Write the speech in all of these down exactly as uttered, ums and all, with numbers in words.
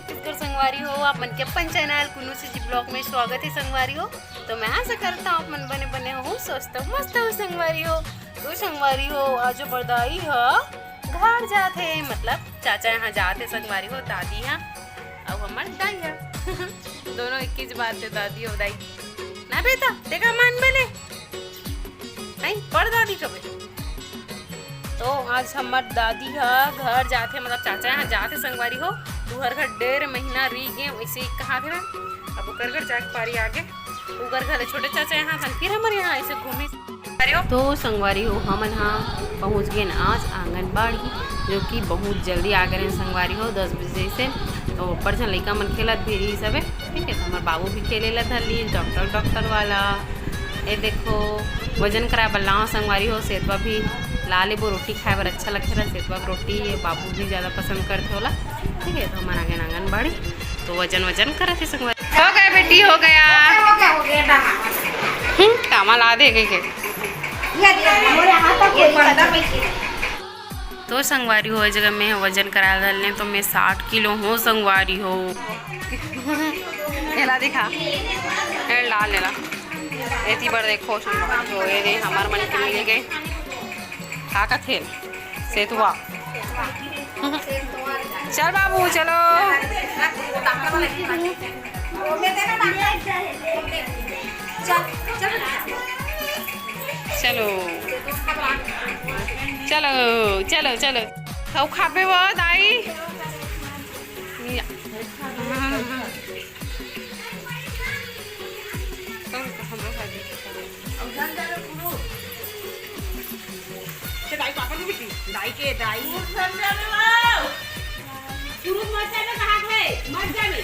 नमस्कार संगवारी हो, आप मन के अपन चैनल कुन्नू सीजी ब्लॉग में स्वागत है संगवारी हो। तो मैं आशा करता हूँ आप मन बने बने हो, स्वस्थ हो, मस्त हो संगवारी हो। तो संगवारी हो, आज हमर दाई ह घर जात हे, मतलब चाचा यहाँ जात हे संगवारी हो, दादी ह अउ हमर दाई ह। दोनों एक ही बात है, दादी अउ दाई। ना बेटा, तेका मान बने। नहीं, पढ़ दादी कबे। तो आज हमर दादी ह घर जाथे, मतलब चाचा यहाँ जाथे संगवारी हो। तुहर घर डेढ़ महीना रही गे, वैसे ही कहा थे ना, अब ओकर घर जाके पारी आगे। ओकर घर छोटे चाचा यहाँ थन, फिर हमर यहाँ ऐसे घूमे। अरे हो। तो संगवारी हो, हमन ह पहुँच गेन आज आंगनबाड़ी, जो कि बहुत जल्दी आ गए संगवारी हो, दस बजे से। तो ऊपर झन लइका मन खेलत भी रही सबे, ठीक है। तो हमर बाबू भी खेले ला धर ली, डॉक्टर, डॉक्टर वाला। ये देखो, वजन कराए बर लाओ संगवारी हो, सेतवा भी ला लेबो, रोटी खाए बर अच्छा लगथे ना सेतवा के रोटी, ये बाबू भी ज़्यादा पसंद करथे ओला, ठीक है। तो हमन आ गेन आंगनबाड़ी, तो वजन वजन करत हे संगवारी। हो गया बेटी, हो गया। हो गया, हो गया, हो गया। हम्म, कामा ला दे के, के। ये दे, हमारे हाथ तक कोई बंदा बैठे। तो संगवारी हो, ए जगह मैं वजन करा डालने तो मैं साठ किलो हूँ संगवारी हो। एला दिखा, एल डाल लेला। एती बर देखो संगवारी हो, ये दे हमर मन के मिल गए। का कथे? सेतुआ। चल बाबू, चलो। चलो, चलो, चलो, चलो। खाओ, खाबे वो दाई। या। दाई पापा नहीं बिकी, दाई के दाई। पुरुष मर जाबे कहाँ थे? मर जाबे।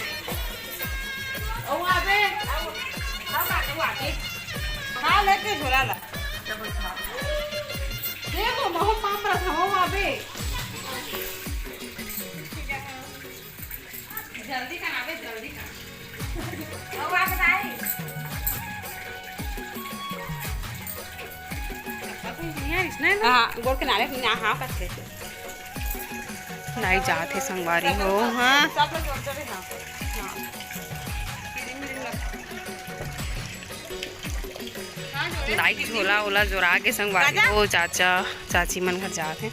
ओ आबे, ओ, ओ आबे, ओ आबे। खा लेके झोला ला। देखो, महू पाम रहा, ओ आबे। जल्दी कर आबे, जल्दी कर। ओ आबे दाई। हाँ, गोड़ के नारे, हाँ, हाँ, करते। नाई जात हे संगवारी हो, हाँ। सब लोग जोर जोर, हाँ। हाँ। नाई झोला ओला जोरा के संगवारी हो, चाचा चाची मन घर जात हे।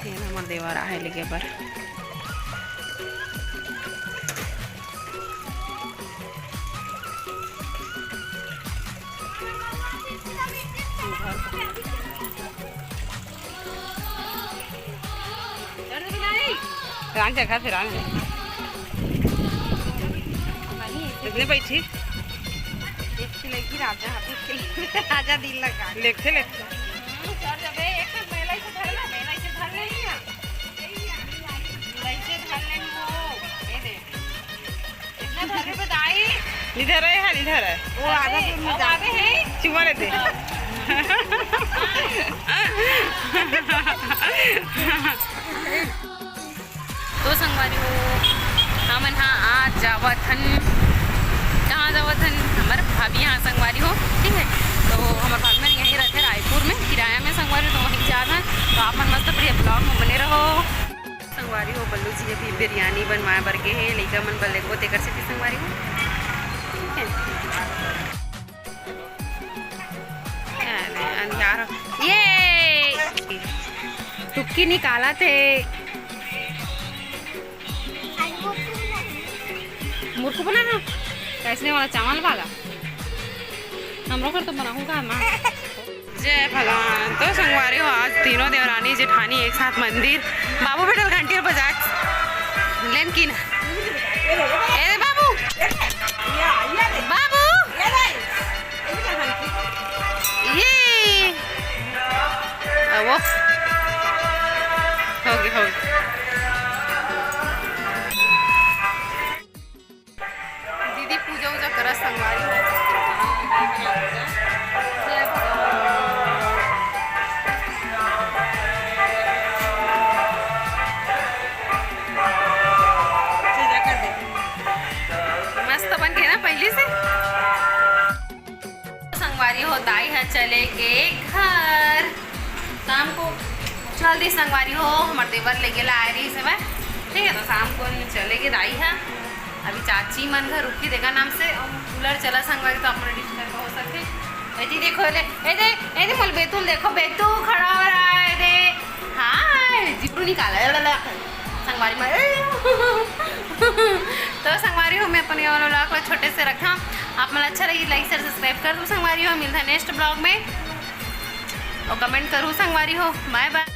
ये हमर देवर आहे लेके बर। रान जगह फिर रान। इतने बैठी। एक खिलेगी राजा, अभी खिलेगी राजा दिल लगा। लेगथे, लेगथे। हम्म, सर जब एक महिला इसे धर ला, महिला इसे धर ले लिया। महिला इसे धर ले वो। ये दे। इतना धर ले बताई। इधर है, हाँ, इधर है। वो आधा अबे, दूर में अब जा। आबे है। चुमा लेते। तो संगवारी हो, हमन हा आज जावत हन। कहाँ जावत हन? हमर भाभी यहाँ संगवारी हो, ठीक है। तो हमर भाभी मन यहीं रहते रायपुर में, किराया में संगवारी हो, तो वहीं जात हन। तो आप मन मस्त बढ़िया ब्लॉग में बने रहो। संगवारी हो, बल्लू जी अभी बिरयानी बनवाए बर गे हे, लइका मन बर लेगो तेकर सेती संगवारी हो, ठीक है। अरे, अंधियार हो। ये टुक्की निकालत हे। मुर्ख बना ना, कैसने वाला चावल वाला। हमरो घर तो बनाहूँ का माँ। जय भगवान। तो संगवारी हो, आज तीनों देवरानी जेठानी एक साथ मंदिर। बाबू बेटल घंटी बजा लेन की ना। ए बाबू, बाबू। ये। आ, वो। हो गई, हो गई। दीदी पूजा उजा करा संगवारी हो। जय भगवान। पूजा कर दे। मस्त बन के ना पहले से। संगवारी हो, दाई ह चले गे घर। शाम को जल्दी संगवारी हो, हमर देवर ले गेला आए रही से मैं। ठीक है, तो शाम को नहीं चलेगी दाई है। अभी चाची मन घर रुकी देगा नाम से, और कूलर चला संगवारी, तो अपना डिस्टर्ब हो सके। ए जी देखो, ए दे, ए दे, ए दे, मोल बेतुल देखो, बेतू खड़ा हो रहा है, ए दे। हाँ, जिब्रू निकाला, ए, ला, ला, संगवारी में, ए। तो संगवारी हो, मैं अपने वाला vlog को छोटे से रखा। आप मन अच्छा लगी, like, share, subscribe कर दो संगवारी हो। मिलता है next vlog में, और comment करूँ संगवारी हो। Bye bye।